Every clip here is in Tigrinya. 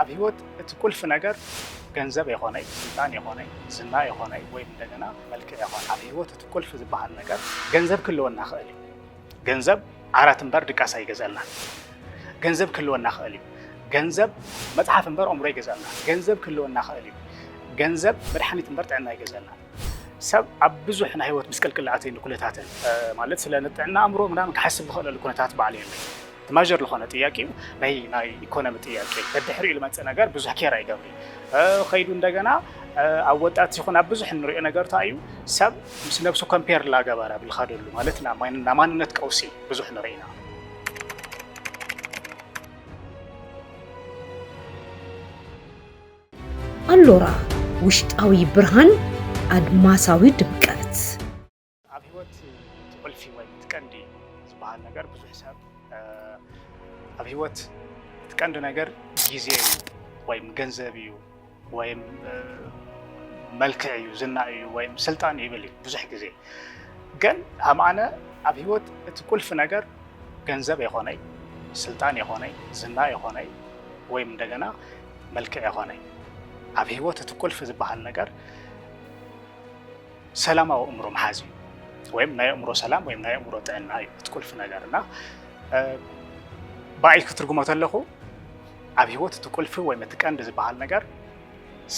ኣብ ህይወት እቲ ቁልፊ ነገር ገንዘብ ይኾነይ፣ ስልጣን ይኾነይ፣ ዝና ይኾነይ፣ ወይም እንደገና መልክዕ ይኾን። ኣብ ህይወት እቲ ቁልፊ ዝበሃል ነገር ገንዘብ ክህልወና ክእል እዩ። ገንዘብ ዓራት እምበር ድቃስ ኣይገዘልና። ገንዘብ ክህልወና ክእል እዩ። ገንዘብ መጽሓፍ እምበር ኣእምሮ ይገዘልና። ገንዘብ ክህልወና ክእል እዩ። ገንዘብ መድሓኒት እምበር ጥዕና ይገዘልና። ሰብ ኣብ ብዙሕ ናይ ህይወት ምስቅልቅል ኣተይሉ ኩነታትን ማለት ስለ ንጥዕና ኣእምሮ ምናምን ክሓስብ ዝኽእለሉ ኩነታት ባዕሉ የለን። እቲ ማጀር ዝኾነ ጥያቄ እዩ ናይ ናይ ኢኮኖሚ ጥያቄ። ደድሕሪኡ ዝመፅእ ነገር ብዙሕ ኬር ኣይገብር እዩ። ከይዱ እንደገና ኣብ ወጣት ይኹን ኣብ ብዙሕ ንሪኦ ነገር እንታይ እዩ ሰብ ምስ ነብሱ ኮምፔር ላገበረ ብልኸደሉ ማለት ናማንነት ቀውሲ ብዙሕ ንርኢ ኢና። ኣሎራ ውሽጣዊ ብርሃን ኣድማሳዊ ድምቀት። ኣብ ህይወት እቲ ቁልፊ ወይ እቲ ቀንዲ ዝበሃል ነገር ብዙሕ ሰብ ኣብ ህይወት እቲ ቀንዲ ነገር ግዜ እዩ ወይም ገንዘብ እዩ ወይም መልክዕ እዩ ዝና እዩ ወይም ስልጣን ይብል እዩ ብዙሕ ግዜ። ግን ሃም ኣነ ኣብ ህይወት እቲ ቁልፊ ነገር ገንዘብ የኾነይ፣ ስልጣን የኾነይ፣ ዝና የኾነይ ወይም እንደገና መልክዕ የኾነይ። ኣብ ህይወት እቲ ቁልፊ ዝበሃል ነገር ሰላማዊ እምሮ ምሓዝ እዩ። ወይም ናይ ኣእምሮ ሰላም ወይም ናይ ኣእምሮ ጥዕና እዩ እቲ ቁልፊ ነገር። እና ብኣይ ክትርጉሞ ተለኹ ኣብ ህይወት እቲ ቁልፊ ወይም እቲ ቀንዲ ዝበሃል ነገር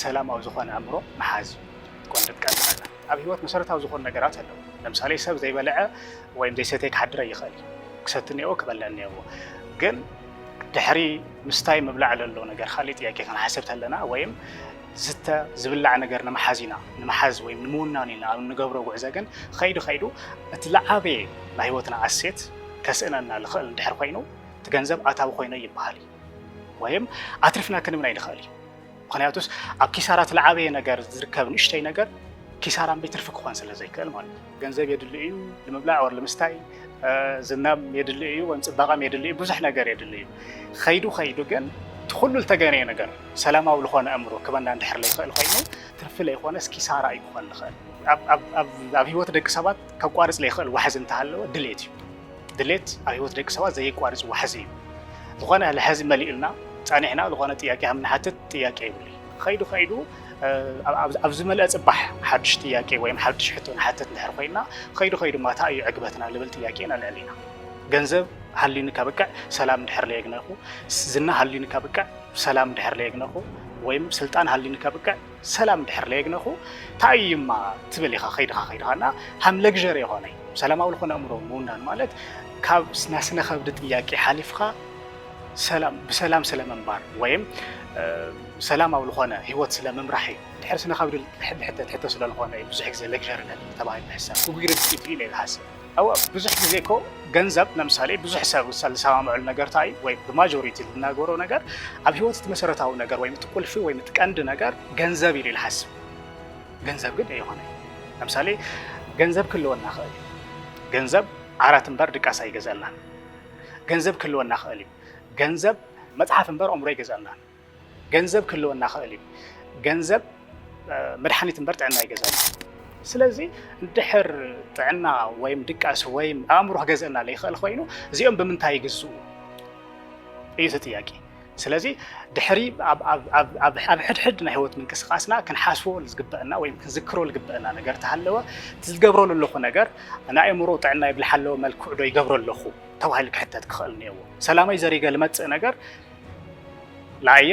ሰላማዊ ዝኾነ ኣእምሮ ምሓዝ እዩ። እቲ ቀንዲ ቀንዲ ነገር ኣብ ህይወት መሰረታዊ ዝኾኑ ነገራት ኣለዉ። ለምሳሌ ሰብ ዘይበልዐ ወይም ዘይሰተየ ክሓድር ኣይኽእል እዩ። ክሰቲ እኒአዎ ክበልዕ እኒአዎ። ግን ድሕሪ ምስታይ ምብላዕ ለሎ ነገር ካሊእ ጥያቄ ክንሓስብ ተለና ወይም ዝስተ ዝብላዕ ነገር ንምሓዝ ኢና ንምሓዝ ወይም ንምውናን ኢና ኣብ እንገብሮ ጉዕዘ ግን ኸይዱ ኸይዱ እቲ ዝዓበየ ናይ ህይወትና ኣሴት ከስእነና ዝኽእል እንድሕር ኮይኑ እቲ ገንዘብ ኣታዊ ኮይኖ ይበሃል እዩ። ወይም ኣትሪፍና ክንብል ኣይንኽእል እዩ። ምኽንያቱስ ኣብ ኪሳራ እቲ ዝዓበየ ነገር ዝርከብ ንእሽተይ ነገር ኪሳራ እምበይ ትርፊ ክኾን ስለ ዘይክእል ማለት እዩ። ገንዘብ የድሊ እዩ ንምብላዕ ወር ንምስታይ፣ ዝናም የድሊ እዩ ወይም ፅባቐም የድሊ እዩ፣ ብዙሕ ነገር የድሊ እዩ። ኸይዱ ኸይዱ ግን እቲ ኩሉ ዝተገነየ ነገር ሰላማዊ ዝኾነ ኣእምሮ ክበና እንድሕር ለይኽእል ኮይኑ ትርፊ ለይኾነስ ኪሳራ እዩ ክኾን ንኽእል። ኣብ ህይወት ደቂ ሰባት ከቋርፅ ለይኽእል ዋሕዚ እንተሃለወ ድሌት እዩ። ድሌት ኣብ ህይወት ደቂ ሰባት ዘየቋርፅ ዋሕዚ እዩ። ዝኾነ ሕዚ መሊኡልና ፃኒሕና ዝኾነ ጥያቄ ከም ንሓትት ጥያቄ የብሉ። ኸይዱ ኸይዱ ኣብ ዝመልአ ፅባሕ ሓድሽ ጥያቄ ወይም ሓድሽ ሕቶ ንሓትት እንድሕር ኮይና ኸይዱ ኸይዱ ማታ እዩ ዕግበትና ልብል ጥያቄ ነልዕል ኢና። ገንዘብ ሃልዩኒ ከብቅዕ ሰላም እንድሕር ለየግነኹ፣ ዝና ሃልዩኒ ከብቅዕ ሰላም እንድሕር ለየግነኹ፣ ወይም ስልጣን ሃልዩኒ ከብቅዕ ሰላም እንድሕር ለየግነኹ እንታይ እዩማ ትብል ኢኻ ኸይድኻ ኸይድኻ እና ሃም ለግዠሪ የኾነ ሰላማዊ ዝኾነ ኣእምሮ ምውናን ማለት ካብ ናስነ ከብዲ ጥያቄ ሓሊፍካ ሰላም ብሰላም ስለ ምንባር ወይም ሰላማዊ ዝኾነ ህይወት ስለ ምምራሕ እዩ። ድሕር ስነ ከብዲ ሕተት ሕቶ ስለ ዝኾነ እዩ ብዙሕ ግዜ ለግዠሪ ተባሂሉ ዝሕሰብ። ጉጉይ ርድኢት ኢለ ዝሓስብ። እወ ብዙሕ ግዜ እኮ ገንዘብ ለምሳሌ ብዙሕ ሰብ ዝሰማምዐሉ ነገር እንታይ እዩ ወይ ብማጆሪቲ ዝናገሮ ነገር ኣብ ህይወት እቲ መሰረታዊ ነገር ወይም እቲ ቁልፊ ወይም እቲ ቀንዲ ነገር ገንዘብ ኢሉ ይልሓስብ። ገንዘብ ግን ኣይኾነ። ለምሳሌ ገንዘብ ክህልወና ክእል እዩ። ገንዘብ ዓራት እምበር ድቃስ ኣይገዘልናን። ገንዘብ ክህልወና ክእል እዩ። ገንዘብ መፅሓፍ እምበር ኣእምሮ ኣይገዘልናን። ገንዘብ ክህልወና ክእል እዩ። ገንዘብ መድሓኒት እምበር ጥዕና ኣይገዘልና። ስለዚ እንድሕር ጥዕና ወይም ድቃስ ወይም ኣእምሮ ክገዝእና ለይኽእል ኮይኑ እዚኦም ብምንታይ ይግዝኡ እዩ እቲ ጥያቄ። ስለዚ ድሕሪ ኣብ ሕድሕድ ናይ ህይወት ምንቅስቃስና ክንሓስቦ ዝግበአና ወይም ክንዝክሮ ዝግበአና ነገር ተሃለወ እቲ ዝገብሮ ዘለኹ ነገር ናይ ኣእምሮ ጥዕና ይብልሓለወ መልክዑ ዶ ይገብሮ ኣለኹ ተባሂሉ ክሕተት ክኽእል እኒአዎ። ሰላመይ ዘሪገ ልመፅእ ነገር ለኣየ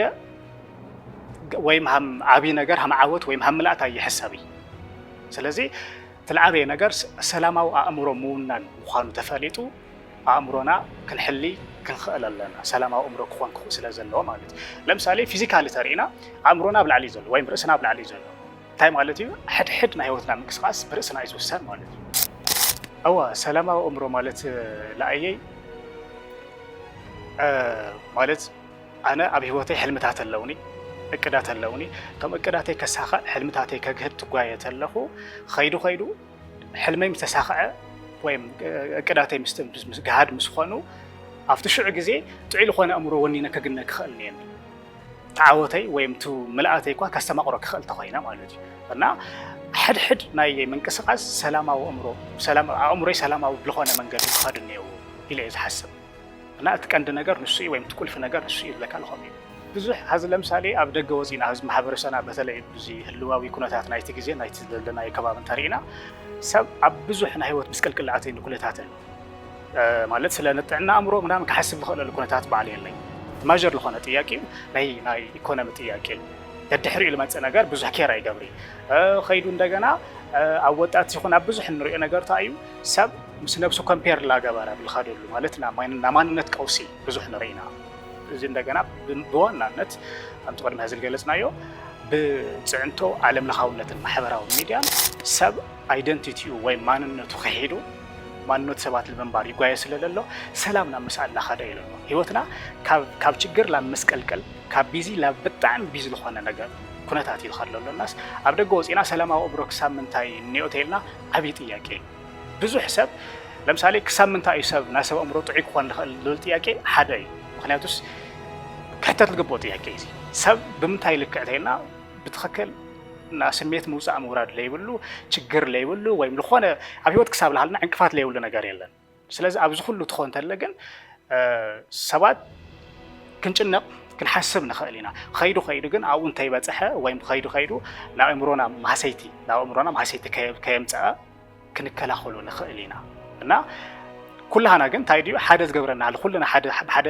ወይም ሃም ዓብዪ ነገር ሃም ዓወት ወይም ሃም ምልኣት ኣይሕሰብ እዩ። ስለዚ እቲ ለዓበየ ነገር ሰላማዊ ኣእምሮ ምውናን ምዃኑ ተፈሊጡ ኣእምሮና ክንሕሊ ክንኽእል ኣለና። ሰላማዊ ኣእምሮ ክኾን ክኽእል ስለ ዘለዎ ማለት እዩ። ለምሳሌ ፊዚካሊ ተሪእና ኣእምሮና ኣብ ላዕሊ እዩ ዘሎ ወይም ርእስና ኣብ ላዕሊ እዩ ዘሎ። እንታይ ማለት እዩ? ሕድሕድ ናይ ህይወትና ምንቅስቃስ ብርእስና እዩ ዝውሰን ማለት እዩ። እዋ ሰላማዊ ኣእምሮ ማለት ለኣየይ ማለት ኣነ ኣብ ህይወተይ ሕልምታት ኣለውኒ፣ እቅዳት ኣለውኒ። እቶም እቅዳተይ ከሳኸዕ ሕልምታተይ ከግህድ ትጓየ ተለኹ ኸይዱ ኸይዱ ሕልመይ ምስ ተሳኸዐ ወይም እቅዳተይ ምስ ግሃድ ምስ ኾኑ ኣብቲ ሽዑ ግዜ ጥዑይ ዝኾነ ኣእምሮ ወኒነ ከግነ ክኽእል እኒአኒ። ተዓወተይ ወይም ቱ ምልኣተይ እኳ ከስተማቕሮ ክኽእል ተኾይነ ማለት እዩ። እና ሕድሕድ ናይ ምንቅስቃስ ሰላማዊ ኣእምሮ ኣእምሮይ ሰላማዊ ብልኾነ መንገዲ ክኸዱ እኒአዎ ኢለ እየ ዝሓስብ። እና እቲ ቀንዲ ነገር ንሱ እዩ ወይም እቲ ቁልፊ ነገር ንሱ እዩ ዝብለካ ልኾም እዩ። ብዙሕ ሐዚ ለምሳሌ ኣብ ደገ ወፂና ህዝቢ ማሕበረሰብና በተለይ ብዙ ህልዋዊ ኩነታት ናይቲ ግዜ ናይቲ ዘለናዮ ከባቢ እንተርኢና ሰብ ኣብ ብዙሕ ናይ ህይወት ምስቅልቅል ኣተይኑ ኩነታት ኣሎ። ማለት ስለ ንጥዕና ኣእምሮ ምናምን ክሓስብ ዝኽእለሉ ኩነታት ባዕሉ የለይ። ማጀር ዝኾነ ጥያቄ ናይ ናይ ኢኮኖሚ ጥያቄ ደድሕሪኡ ዝመፅእ ነገር ብዙሕ ኬር ኣይገብሪ ከይዱ እንደገና ኣብ ወጣት ይኹን ኣብ ብዙሕ ንሪኦ ነገር እንታይ እዩ ሰብ ምስ ነብሱ ኮምፔር ላገበረ ብልኸደሉ ማለት ናማንነት ቀውሲ ብዙሕ ንርኢና። እዚ እንደገና ብዋናነት ከምቲ ቅድሚ ዝገለፅናዮ ብፅዕንቶ ዓለም ለኻውነትን ማሕበራዊ ሚድያን ሰብ ኣይደንቲቲኡ ወይ ማንነቱ ክሒዱ ማንነቱ ሰባት ንምንባር ይጓየ ስለ ዘሎ ሰላም ናብ ምስኣል እናኸደ እዩ ዘሎ። ህይወትና ካብ ችግር ናብ መስቀልቀል ካብ ቢዚ ናብ ብጣዕሚ ቢዚ ዝኾነ ነገር ኩነታት እዩ ዝኸድ ዘሎ እናስ ኣብ ደገ ወፂና ሰላማዊ እምሮ ክሳብ ምንታይ እኒኦ ተይልና ዓብዪ ጥያቄ እዩ። ብዙሕ ሰብ ለምሳሌ ክሳብ ምንታይ እዩ ሰብ ናይ ሰብ ኣእምሮ ጥዑይ ክኾን ዝኽእል ዝብል ጥያቄ ሓደ እዩ። ምክንያቱስ ክሕተት ዝግብኦ ጥያቄ እዩ። ሰብ ብምንታይ ልክዕ ተይልና ብትኽክል ና ስሜት ምውፃእ ምውራድ ለይብሉ ችግር ለይብሉ ወይም ዝኾነ ኣብ ህይወት ክሳብ ልሃልና ዕንቅፋት ለይብሉ ነገር የለን። ስለዚ ኣብዚ ኩሉ ትኾን ተለ ግን ሰባት ክንጭነቕ ክንሓስብ ንኽእል ኢና። ከይዱ ከይዱ ግን ኣብኡ እንተይበፅሐ ወይም ከይዱ ከይዱ ንኣእምሮና ማህሰይቲ ንኣእምሮና ማህሰይቲ ከየምፀኣ ክንከላኸሎ ንኽእል ኢና እና ኩላህና ግን እንታይ ድዩ ሓደ ዝገብረና ኩልና ሓደ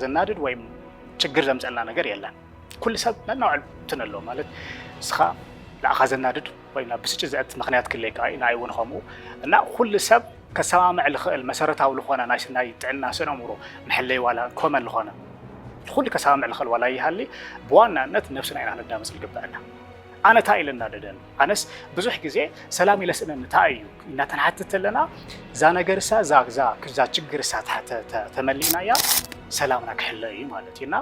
ዘናድድ ወይም ችግር ዘምፀልና ነገር የለን። ኩሉ ሰብ ነናውዕል እንትን ኣለዎ ማለት እስኻ ንኣኻ ዘናድድ ወይ ናብ ብስጭት ዘእት ምክንያት ክለይ ከዓ ንኣይ እውን ከምኡ እና ኩሉ ሰብ ከሰማምዕ ዝኽእል መሰረታዊ ዝኾነ ናይ ናይ ጥዕና ስነ ኣእምሮ መሐለይ ዋላ ኮመን ዝኾነ ኩሉ ከሰማምዕ ዝኽእል ዋላ ይሃሊ ብዋናነት ነብስና ኢና ነዳምፅ ዝግበአና። ኣነ እንታይ ኢለ እናደደን ኣነስ ብዙሕ ግዜ ሰላም ኢለ ስእነኒ እንታይ እዩ እናተንሓትት ኣለና እዛ ነገር እሳ እዛ እዛ እዛ ችግር እሳ ተመሊእናያ ሰላምና ክሕለ እዩ ማለት እዩ እና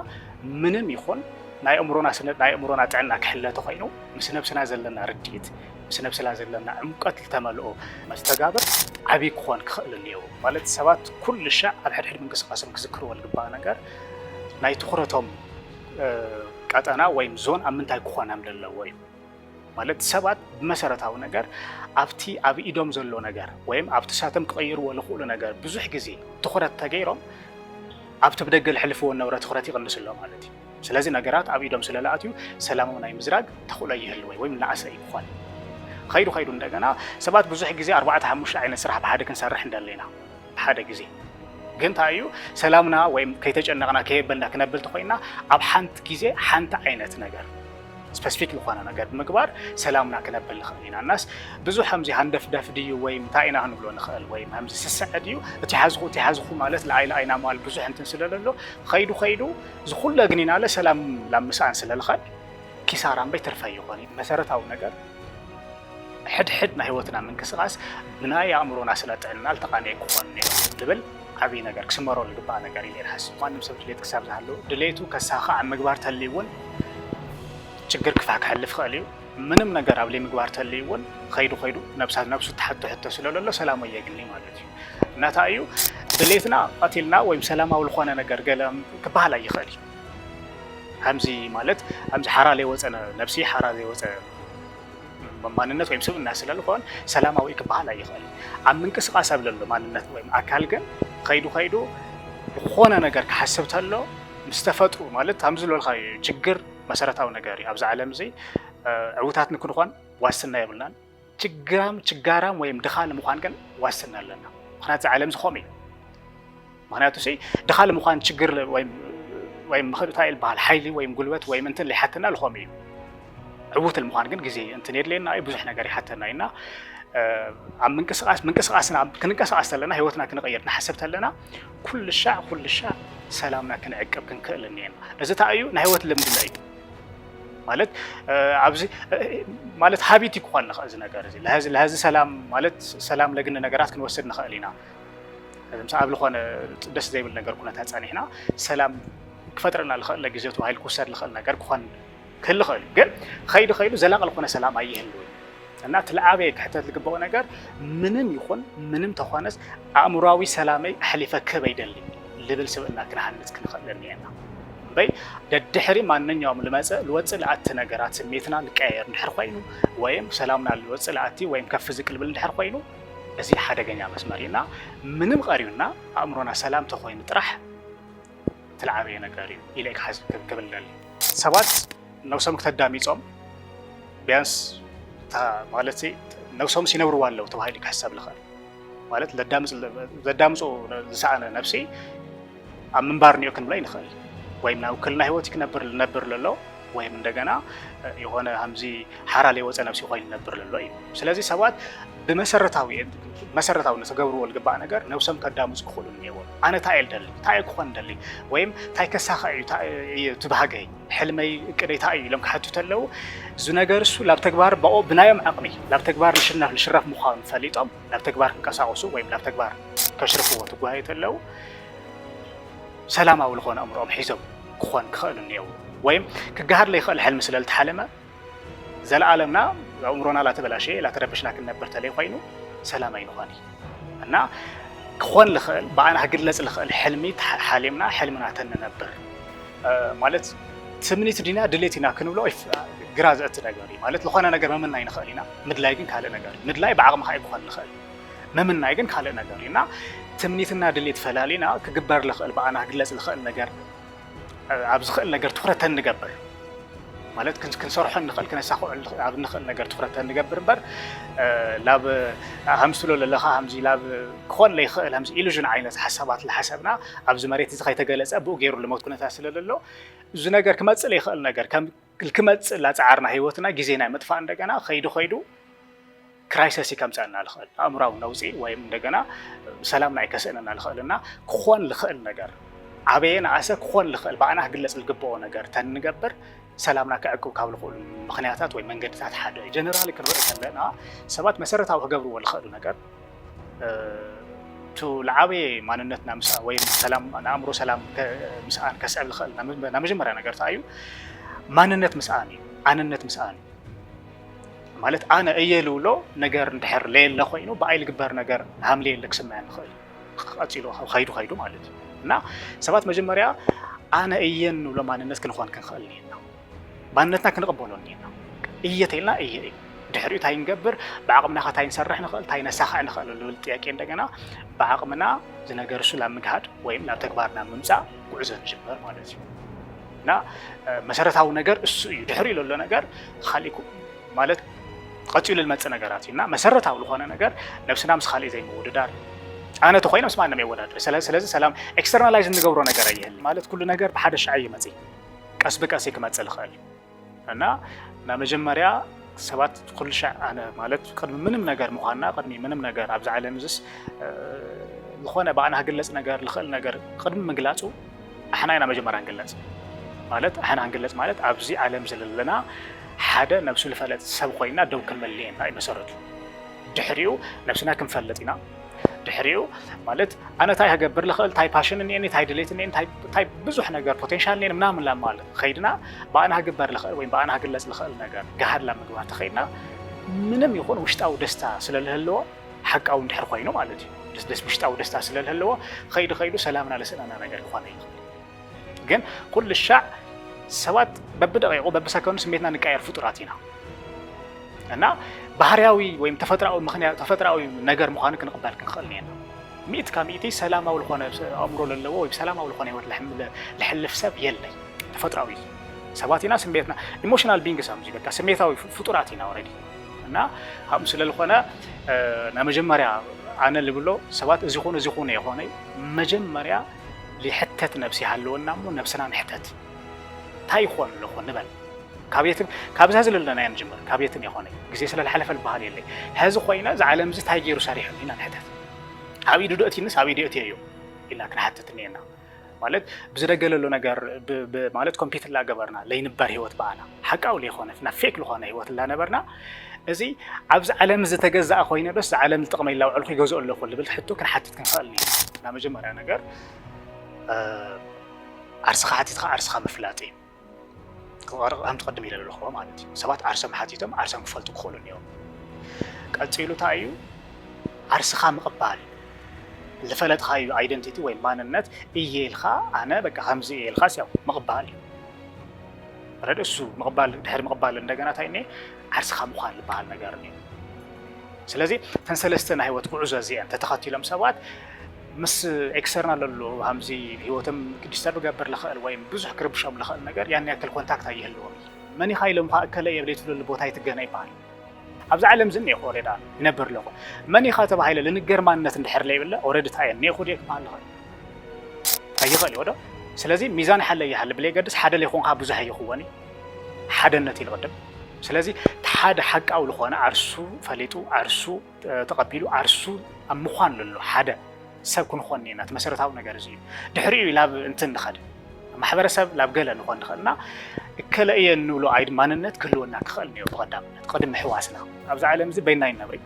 ምንም ይኹን ናይ ኣእምሮና ስነ ናይ ኣእምሮና ጥዕና ክሕለ ተኮይኑ ምስ ነብስና ዘለና ርድኢት ምስ ነብስና ዘለና ዕምቀት ዝተመልኦ መስተጋብር ዓብዪ ክኾን ክኽእል እኒኦ ማለት ሰባት ኩሉ ሻዕ ኣብ ሕድሕድ ምንቅስቃሶም ክዝክርዎ ዝግባእ ነገር ናይ ትኩረቶም ቀጠና ወይም ዞን ኣብ ምንታይ ክኾን ከም ዘለዎ እዩ። ማለት ሰባት ብመሰረታዊ ነገር ኣብቲ ኣብ ኢዶም ዘሎ ነገር ወይም ኣብቲ ሳቶም ክቐይርዎ ዝኽእሉ ነገር ብዙሕ ግዜ ትኹረት ተገይሮም ኣብቲ ብደገ ዝሕልፍዎ ዝነበረ ትኹረት ይቕንስ ኣሎ ማለት እዩ። ስለዚ ነገራት ኣብ ኢዶም ስለ ዝኣትዩ ሰላሞም ናይ ምዝራግ ተኽእሎ ይህልወ ወይም እናኣሰ እዩ ክኾን። ከይዱ ከይዱ እንደገና ሰባት ብዙሕ ግዜ ኣርባዕተ ሓሙሽተ ዓይነት ስራሕ ብሓደ ክንሰርሕ እንደለና ሓደ ግዜ ግን እንታይ እዩ ሰላምና ወይም ከይተጨነቕና ከየበልና ክነብል ተኮይና ኣብ ሓንቲ ግዜ ሓንቲ ዓይነት ነገር ስፐሲፊክ ዝኾነ ነገር ብምግባር ሰላምና ክነብል ንኽእል ኢና እናስ ብዙሕ ከምዚ ሃንደፍደፍ ድዩ ወይ እንታይ ኢና ክንብሎ ንኽእል ወይ ከምዚ ስስዐ ድዩ እቲ ሓዝኹ እቲ ሓዝኹ ማለት ለኣይ ለኣይና መዋል ብዙሕ እንትን ስለ ዘሎ ከይዱ ከይዱ ዝኩለ ግን ኢናለ ሰላም ላብ ምስኣን ስለ ልኸድ ኪሳራ እምበይ ትርፈ ይኾን መሰረታዊ ነገር ሕድሕድ ናይ ህይወትና ምንቅስቃስ ብናይ ኣእምሮና ስነ ጥዕና ዝተቃነየ ክኾን ነይሩ ዝብል ዓብዪ ነገር ክስመሮ ዝግባእ ነገር እዩ ሓስብ ማንም ሰብ ድሌት ክሳብ ዝሃለዉ ድሌቱ ከሳኻዕ ምግባር ተልዩ እውን ችግር ክፋ ክሕልፍ ይኽእል እዩ ምንም ነገር ኣብ ዘይምግባር ተልዩ እውን ከይዱ ከይዱ ነብሳ ነብሱ ትሓቶ ሕቶ ስለ ዘሎ ሰላሙ የግኒ ማለት እዩ እናታ እዩ ድሌትና ቀቲልና ወይም ሰላማዊ ዝኾነ ነገር ገለ ክበሃል ኣይኽእል እዩ ከምዚ ማለት ከምዚ ሓራ ዘይወፀ ነብሲ ሓራ ዘይወፀ ማንነት ወይም ስብእና ስለ ዝኾን ሰላማዊ ክበሃል ኣይኽእል ኣብ ምንቅስቃስ ኣብ ለሎ ማንነት ወይም ኣካል ግን ከይዱ ከይዱ ዝኾነ ነገር ክሓስብ ተሎ ምስ ተፈጥሩ ማለት ከም ዝለልካ ችግር መሰረታዊ ነገር እዩ ኣብዚ ዓለም እዚ ዕውታት ንክንኾን ዋስትና የብልናን ችግራም ችጋራም ወይም ድኻ ንምዃን ግን ዋስትና ኣለና ምክንያት እዚ ዓለም ዝኸም እዩ ምክንያቱ ሲ ድኻ ንምዃን ችግር ወይም ምኽእልታ ይልበሃል ሓይሊ ወይም ጉልበት ወይም እንትን ሊሓተና ልኾም እዩ ዕውት ንምዃን ግን ግዜ እንትን የድልየና እዩ ብዙሕ ነገር ይሓተና እዩና ኣብ ምንቅስቃስ ምንቅስቃስና ክንንቀሳቀስ ዘለና ህይወትና ክንቀይር ንሓስብ ተለና ኩሉ ሻዕ ኩሉ ሻዕ ሰላምና ክንዕቅብ ክንክእል እኒአና እዚ ታ እዩ ናይ ህይወት ልምድና እዩ ማለት ኣብዚ ማለት ሃቢት ክኾን ንኽእል እዚ ነገር እዚ ለዚ ሰላም ማለት ሰላም ለግኒ ነገራት ክንወስድ ንኽእል ኢና ምሳ ኣብ ዝኾነ ደስ ዘይብል ነገር ኩነታት ፃኒሕና ሰላም ክፈጥረና ዝኽእል ለግዜው ተባሂሉ ክውሰድ ዝኽእል ነገር ክኾን ክህል ይኽእል እዩ ግን ከይዱ ከይዱ ዘላቂ ዝኾነ ሰላም ኣይህልው እና እቲ ለዓበየ ክሕተት ዝግበኦ ነገር ምንም ይኹን ምንም ተኾነስ ኣእምሯዊ ሰላመይ ኣሕሊፈ ክህብ ኣይደሊ ልብል ስብእና ክንሃንፅ ክንኽእል እኒአና እምበይ ደድሕሪ ማንኛውም ልመፀ ልወፅእ ልኣቲ ነገራት ስሜትና ልቀያየር እንድሕር ኮይኑ ወይም ሰላምና ልወፅእ ልኣቲ ወይም ከፍ ዝቅልብል እንድሕር ኮይኑ እዚ ሓደገኛ መስመር እዩ እና ምንም ቀርዩና ኣእምሮና ሰላም ተኮይኑ ጥራሕ ትልዓበየ ነገር እዩ ኢለ ክሓስብ ክብል ደሊ። ሰባት ነብሶም ክተዳሚጾም ቢያንስ ማለት ነብሶም ሲነብርዋ ኣለዉ ተባሂሉ ክሕሰብ ዝኽእል ማለት ዘዳምፁ ዝሰኣነ ነብሲ ኣብ ምንባር ኒኦ ክንብሎ ይንኽእል ወይም ናብ ክልና ህይወት ክነብር ነብር ለሎ ወይም እንደገና የሆነ ከምዚ ሓራ ለይወፀ ነብሲ ኮይኑ ነብር ለሎ እዩ። ስለዚ ሰባት ብመሰረታዊ መሰረታዊ ንክገብርዎ ዝግባእ ነገር ነብሶም ከዳምፁ ክኽእሉ እኒዎ። ኣነ እንታይ እየ ደሊ እንታይ ክኾን ደሊ ወይም እንታይ ከሳኸ እዩ ትባህገይ ሕልመይ እቅደይ እንታይ እዩ ኢሎም ክሓቱ ተለዉ እዚ ነገር እሱ ላብ ተግባር ብኡ ብናዮም ዓቕሚ ላብ ተግባር ንሽነፍ ንሽረፍ ምዃኑ ፈሊጦም ናብ ተግባር ክንቀሳቀሱ ወይም ናብ ተግባር ከሽርፍዎ ትጓየ ተለዉ ሰላማዊ ዝኾነ ኣእምሮኦም ሒዞም ክኾን ክኽእሉ እኒአው ወይም ክገሃድ ለይኽእል ሕልሚ ስለ ዝተሓለመ ዘለኣለምና ኣእምሮና ላተበላሸየ ላተረበሽና ክንነብር ተለይ ኮይኑ ሰላም ኣይንኾን እና ክኾን ልኽእል ብኣና ክግለፅ ልኽእል ሕልሚ ሓሊምና ሕልምና ተንነብር ማለት ትምኒት ዲና ድሌት ኢና ክንብሎ ግራ ዘእቲ ነገር እዩ ማለት ዝኾነ ነገር መምና ይንኽእል ኢና ምድላይ ግን ካልእ ነገር እዩ ምድላይ ብዓቕምኻ እዩ ክኾን ልኽእል ምምናይ ግን ካልእ ነገር እዩ እና ትምኒትና ድሌት ፈላሊና ክግበር ልኽእል ብኣና ክግለፅ ልኽእል ነገር ኣብ ዝኽእል ነገር ትኩረት ተንገብር ማለት ክንሰርሖ ንኽእል ክነሳኽዖ ኣብ ንኽእል ነገር ትኩረት ተንገብር እምበር ላብ ሃምስሎ ለለኻ ሃምዚ ላብ ክኾን ለይኽእል ሃምዚ ኢሉዥን ዓይነት ሓሳባት ለሓሰብና ኣብዚ መሬት እዚ ከይተገለፀ ብኡ ገይሩ ልሞት ኩነታት ስለ ለሎ እዚ ነገር ክመፅእ ለይኽእል ነገር ክመፅእ ላፀዓርና ህይወትና ግዜና ምጥፋእ እንደገና ከይዱ ከይዱ ክራይሰስ ከምፀና ልኽእል ኣእምራዊ ነውፂ ወይም እንደገና ሰላምና ኣይከስእንና ልኽእል እና ክኾን ልኽእል ነገር ዓበየ ንኣሰ ክኾን ልኽእል ብኣና ክግለፅ ልግብኦ ነገር ተንገብር ሰላምና ክዕቅብ ካብ ልኽእሉ ምክንያታት ወይ መንገድታት ሓደ እዩ ጀነራሊ ክንርኢ ከለና ሰባት መሰረታዊ ክገብርዎ ልኽእሉ ነገር ቱ ለዓበየ ማንነትና ምስ ወይ ሰላም ንኣእምሮ ሰላም ምስኣን ከስዕብ ልኽእል ናብ መጀመርያ ነገር እዩ ማንነት ምስኣን እዩ ኣነነት ምስኣን እዩ ማለት ኣነ እየ ልብሎ ነገር እንድሕር ለየለ ኮይኑ ብኣይ ልግበር ነገር ሃምለየለ ክስምዐኒ ይኽእል ቀፂሉ ከይዱ ከይዱ ማለት እዩ እና ሰባት መጀመርያ ኣነ እየ ንብሎ ማንነት ክንኾን ክንኽእል እኒና ማንነትና ክንቕበሎ እኒና እየ ተይልና እየ እዩ ድሕሪኡ እንታይ ንገብር ብዓቕምና ከ እንታይ ንሰርሕ ንኽእል እንታይ ነሳኽዕ ንኽእል ልብል ጥያቄ እንደገና ብዓቕምና ዝነገር እሱ ናብ ምግሃድ ወይም ናብ ተግባርና ምምፃእ ጉዕዞ ንጅምር ማለት እዩ እና መሰረታዊ ነገር እሱ እዩ ድሕሪኡ ዘሎ ነገር ካሊእ ማለት ቀፂሉ ዝመፅእ ነገራት እዩ እና መሰረታዊ ዝኾነ ነገር ነብስና ምስ ካልእ ዘይምውድዳር ኣነ ተኮይነ ምስ ማንም የወዳድር ስለዚ ሰላም ኤክስተርናላይዝ እንገብሮ ነገር ኣይህል ማለት ኩሉ ነገር ብሓደ ሻዕ ይመፅእ ቀስ ብቀስ ክመፅእ ልኽእል እዩ እና ናብ መጀመርያ ሰባት ኩሉ ሻዕ ኣነ ማለት ቅድሚ ምንም ነገር ምዃንና ቅድሚ ምንም ነገር ኣብዚ ዓለም እዚስ ዝኾነ ብኣና ክግለፅ ነገር ልኽእል ነገር ቅድሚ ምግላፁ ኣሕና ኢና መጀመርያ ንግለፅ ማለት ኣሕና ንግለፅ ማለት ኣብዚ ዓለም ዘለለና ሓደ ነብሱ ዝፈለጥ ሰብ ኮይና ደው ክንመልየና እዩ መሰረቱ ድሕሪኡ ነብስና ክንፈልጥ ኢና ድሕሪኡ ማለት ኣነ እንታይ ክገብር ልኽእል እንታይ ፓሽን እኒአኒ እንታይ ድሌት እኒአኒ እንታይ ብዙሕ ነገር ፖቴንሻል እኒአኒ ምናምን ላም ማለት ከይድና ብኣና ክግበር ልኽእል ወይ ብኣና ክግለፅ ልኽእል ነገር ገሃድ ላብ ምግባር ተኸይድና ምንም ይኹን ውሽጣዊ ደስታ ስለ ዝህልዎ ሓቃዊ እንድሕር ኮይኑ ማለት እዩ ደስ ውሽጣዊ ደስታ ስለ ዝህልዎ ከይዱ ከይዱ ሰላምና ለስእነና ነገር ክኾነ ይኽእል ግን ኩሉ ሻዕ ሰባት በብደቂቁ በብሰከኑ ስሜትና ንቀየር ፍጡራት ኢና እና ባህርያዊ ወይም ተፈጥራዊ ምክንያት ተፈጥራዊ ነገር ምዃኑ ክንቕበል ክንኽእል ነና ሚእቲ ካብ ሚእቲ ሰላማዊ ዝኾነ ኣእምሮ ለለዎ ወይ ሰላማዊ ዝኾነ ህይወት ለሕልፍ ሰብ የለይ ተፈጥራዊ ሰባት ኢና ስሜትና ኢሞሽናል ቢንግስ ኣምዚ በቃ ስሜታዊ ፍጡራት ኢና ረዲ እና ከምኡ ስለ ዝኾነ ናይ መጀመርያ ኣነ ልብሎ ሰባት እዚ ኹን እዚ ኹን የኾነ መጀመርያ ልሕተት ነብሲ ሃለወና እሞ ነብስና ንሕተት እንታይ ይኾን ኣለኹ ንበል ካብ የትም ካብዛ ዝለለና እያ ንጅምር ካብ የትም የኾነ ግዜ ስለ ዝሓለፈ ዝበሃል የለ ሐዚ ኮይና እዚ ዓለም እዚ እንታይ ገይሩ ሰሪሑ ኢና ንሕተት ኣብ ኢዱ ዶ እትንስ ኣብ ኢዱ እትዮ እዩ ኢልና ክንሓትት እኒአና ማለት ብዝደገለሉ ነገር ማለት ኮምፒት ላገበርና ለይንበር ህይወት በኣና ሓቃዊ ለይኮነ ናብ ፌክ ልኾነ ህይወት ላነበርና እዚ ኣብዚ ዓለም ዝተገዛእ ኮይነ ዶስ ዓለም ዝጥቕመ ይላውዕልኩ ይገዝኦ ኣለኹ ልብል ሕቶ ክንሓትት ክንኽእል ኢና መጀመርያ ነገር ዓርስኻ ሓቲትካ ዓርስኻ ምፍላጥ እዩ ከም ትቐድም ኢለ ዘለኹዎ ማለት እዩ ሰባት ዓርሶም ሓቲቶም ዓርሶም ክፈልጡ ክኽእሉ እኒኦም ቀፂሉ እንታይ እዩ ዓርስኻ ምቕባል ዝፈለጥኻዩ ኣይደንቲቲ ወይ ማንነት እየ ኢልካ ኣነ በቃ ከምዚ እየ ኢልካ ያው ምቕባል እዩ ረድ እሱ ምቕባል ድሕሪ ምቕባል እንደገና እንታይ እኒ ዓርስኻ ምዃን ዝበሃል ነገር እዩ ስለዚ ተን ሰለስተ ናይ ህይወት ጉዕዞ እዚአን ተተኸቲሎም ሰባት ምስ external ዘሎ ሃምዚ ህይወቶም ዲስተርብ ክገብር ዝኽእል ወይም ብዙሕ ክርብሾም ዝኽእል ነገር ያን ያክል ኮንታክት ኣይህልዎም። መን ኢኻ ኢሎም ኸዓ እከለ እየ ብለይ ትብለሉ ቦታ ኣይትገነ ይበሃል። ኣብዚ ዓለም እዚ እኒኤኹ ኦሬዳ ይነብር ኣለኹ። መን ኢኻ ተባሂለ ልንገር ማንነት እንድሕር ለይብለ ኦረዲ እንታይ እየ እኒኤኹ ድየ ክበሃል ዝኽእል ኣይኽእል እዩ ዶ? ስለዚ ሚዛን ሓለ ይሃሊ ብለይገድስ ሓደ ለይኮንካ ብዙሕ ኣይኽወን እዩ። ሓደነት እዩ ዝቕድም። ስለዚ እቲ ሓደ ሓቃዊ ዝኾነ ዓርሱ ፈሊጡ ዓርሱ ተቐቢሉ ዓርሱ ኣብ ምዃን ዘሎ ሓደ ሰብ ክንኾን ኢና። እቲ መሰረታዊ ነገር እዚ እዩ። ድሕሪኡ ላብ እንትን ንኸድ ማሕበረሰብ ላብ ገለ ንኾን ንኽእል እና እከለ እየ እንብሎ ኣይድ ማንነት ክህልወና ክኽእል እኒኦ ብቐዳምነት ቅድሚ ሕዋስና። ኣብዚ ዓለም እዚ በይና ይነብሪ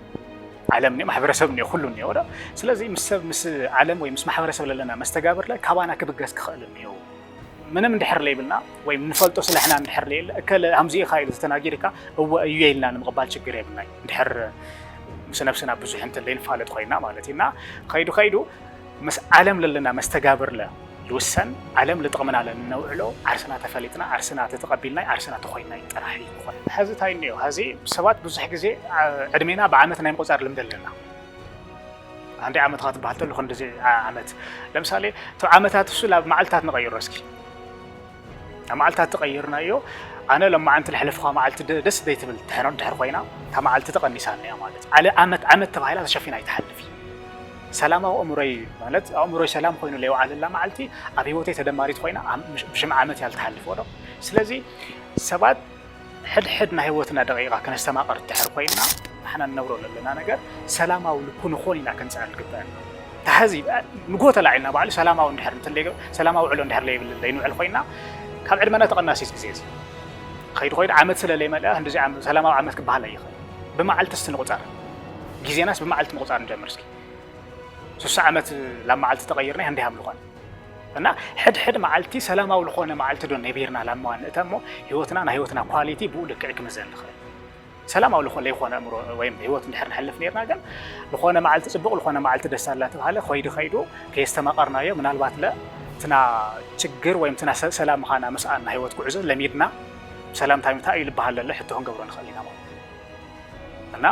ዓለም እኒኦ ማሕበረሰብ እኒኦ ኩሉ እኒኦ ዶ። ስለዚ ምስ ሰብ ምስ ዓለም ወይ ምስ ማሕበረሰብ ለለና መስተጋብርለ ካባና ክብገስ ክኽእል እኒኦ። ምንም እንድሕር ለይብልና ወይ ንፈልጦ ስለሕና እንድሕር ለየለ እከለ ሃምዚ ኢኻ ኢሉ ዝተናጊርካ እወ እዩ ኢልና ንምቕባል ችግር የብልናይ። እንድሕር ምስ ነብስና ብዙሕ እንትን ለይንፋለጥ ኮይና ማለት እዩ እና ከይዱ ከይዱ ምስ ዓለም ለለና መስተጋብርለ ልውሰን ዓለም ልጥቕምና ለንነውዕሎ ዓርስና ተፈሊጥና ዓርስና ተተቐቢልናይ ዓርስና ተኾይናይ ጥራሕ እዩ ክኾን። ሀዚ እንታይ እኒኦ ሀዚ ሰባት ብዙሕ ግዜ ዕድሜና ብዓመት ናይ ምቑፃር ልምዲ ኣለና። አንድ ዓመት ኻ ትበሃል ተሎ ክንድዚ ዓመት ለምሳሌ እቲ ዓመታት እሱ ላብ መዓልታት ንቐይሮ እስኪ ኣብ መዓልታት ተቐይርናዮ ኣነ ለማዓንቲ ለሕለፍኻ መዓልቲ ደስ ዘይትብል ትሕኖ ድሕር ኮይና እታ መዓልቲ ተቐኒሳኒ እያ ማለት ዓለ ዓመት ዓመት ተባሂላ ተሸፊና ኣይትሓልፍ። ሰላማዊ ኣእምሮይ ማለት ኣእምሮይ ሰላም ኮይኑ ለይወዓለላ መዓልቲ ኣብ ህይወተይ ተደማሪት ኮይና ብሽም ዓመት እያ ልትሓልፍ ወዶ። ስለዚ ሰባት ሕድሕድ ናይ ህይወትና ደቂቓ ክነስተማቐር ድሕር ኮይና ንሕና ንነብሮ ዘለና ነገር ሰላማዊ ልኩ ንኾን ኢና ክንፅዕር ዝግበአና። ተሓዚ ንጎ ተላዒልና ባዕሉ ሰላማዊ እንድሕር እንትን ለይ- ሰላማዊ ውዕሎ እንድሕር ለይብል ለይንውዕል ኮይና ካብ ዕድመና ተቐናሲስ ግዜ እዚ ከይዱ ከይዱ ዓመት ስለ ለይመልኣ እንደዚ ዓመት ሰላማዊ ዓመት ክበሃል ኣይኽእል። ብመዓልቲ እስቲ ንቁፀር ግዜናስ ብመዓልቲ ምቁፃር ንጀምር እስኪ። ስሳ ዓመት ላብ መዓልቲ ተቐይርና እንዲሃም ዝኾነ እና ሕድሕድ መዓልቲ ሰላማዊ ዝኾነ መዓልቲ ዶ ነቢርና ላብ መዋን እተ እሞ ህይወትና ናይ ህይወትና ኳሊቲ ብኡ ልክዕ ክምዘን ንኽእል። ሰላማዊ ዝኾነ ለይኮነ እምሮ ወይም ህይወት እንድሕር ንሕልፍ ነርና ግን ዝኾነ መዓልቲ ፅቡቕ ዝኾነ መዓልቲ ደስ ኣላ ተባሃለ ከይዱ ከይዱ ከየስተማቐርናዮ ምናልባት ለ እትና ችግር ወይም እትና ሰላም ምዃና ምስኣን ናይ ህይወት ጉዕዞ ለሚድና ሰላም እንታይ ምንታይ እዩ ልበሃል ለለ ሕቶ ክንገብሮ ንኽእል ኢና ማለት እዩ። እና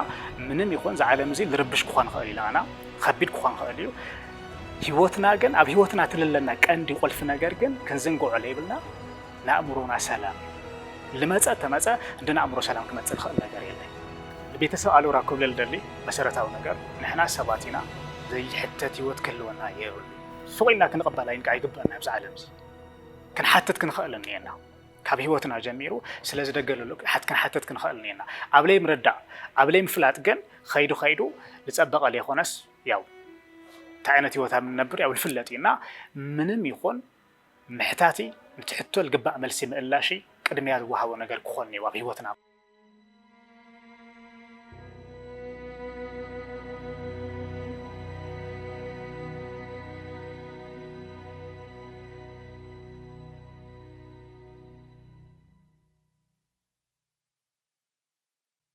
ምንም ይኹን እዚ ዓለም እዚ ልርብሽ ክኾን ክእል ኢላና ከቢድ ክኾን ክእል እዩ። ህይወትና ግን ኣብ ህይወትና ትልለና ቀንዲ ቁልፊ ነገር ግን ክንዝንግዖ ለይብልና ንኣእምሮና ሰላም እዩ። ልመፀ ተመፀ እንዲ ንኣእምሮ ሰላም ክመፅእ ዝኽእል ነገር የለን። ንቤተሰብ ኣሎራ ክብለ ልደሊ መሰረታዊ ነገር ንሕና ሰባት ኢና። ዘይሕተት ህይወት ክህልወና የብሉ። ሱቕ ኢልና ክንቕበል ኣይንቃ ይግበአና ኣብዚ ዓለም እዚ ክንሓትት ክንኽእል እኒአና። ካብ ህይወትና ጀሚሩ ስለዚ ደገ ለሎ ሓት ክንሓትት ክንኽእል እኒአና። ኣብ ለይ ምርዳእ ኣብ ለይ ምፍላጥ ግን ኸይዱ ኸይዱ ዝፀበቐ ለይኮነስ ያው እንታይ ዓይነት ህይወት ኣብ ንነብር ያው ንፍለጥ እዩ እና ምንም ይኹን ምሕታቲ ንትሕቶ ልግባእ መልሲ ምእላሺ ቅድሚያ ዝወሃቦ ነገር ክኾን እዩ ኣብ ህይወትና።